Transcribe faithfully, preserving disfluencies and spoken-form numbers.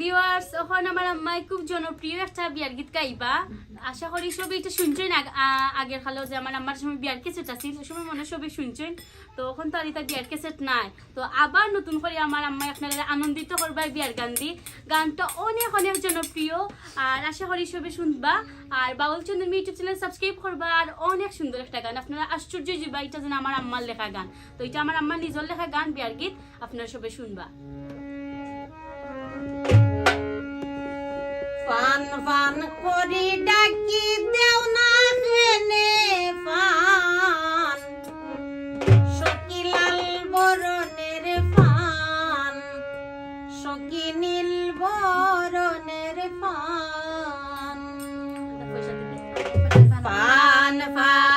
ভিউয়ার্স, অখন আমার আম্মায় খুব জনপ্রিয় একটা বিয়ার গীত গাইবা। আশা করি সবে ইটা শুনছইন। আগ-, আ-, আগের কালো যে আমার আম্মার সময় বিয়ার ক্যাসেট আছিল, ওই সময় মনে হয় সবে শুনছইন। তো অখন তো আর ইটা বিয়ার ক্যাসেট নাই। তো আবার নতুন করি আমার আম্মায় আপনারারে আনন্দিত করবা এই বিয়ার গান দি। গানটা অনেক অনেক জনপ্রিয়, আর আশা করি সবে শুনবা। আর বাউল চন্দন ইউটিউব চ্যানেল সাবস্ক্রাইব করবা। আর অনেক সুন্দর একটা গান, আপনারা আশ্চর্য অইযিবা, ইটা যেন আমার আম্মার লেখা গান। তো ইটা আমার আম্মার নিজর লেখা গান, বিয়ার গীত, আপনারা সবে শুনবা। ফান ফান করি ডাকি দেও না কেনে ফান, সখী লাল বরণের ফান, সখী নীল বরণের ফান। Fun fun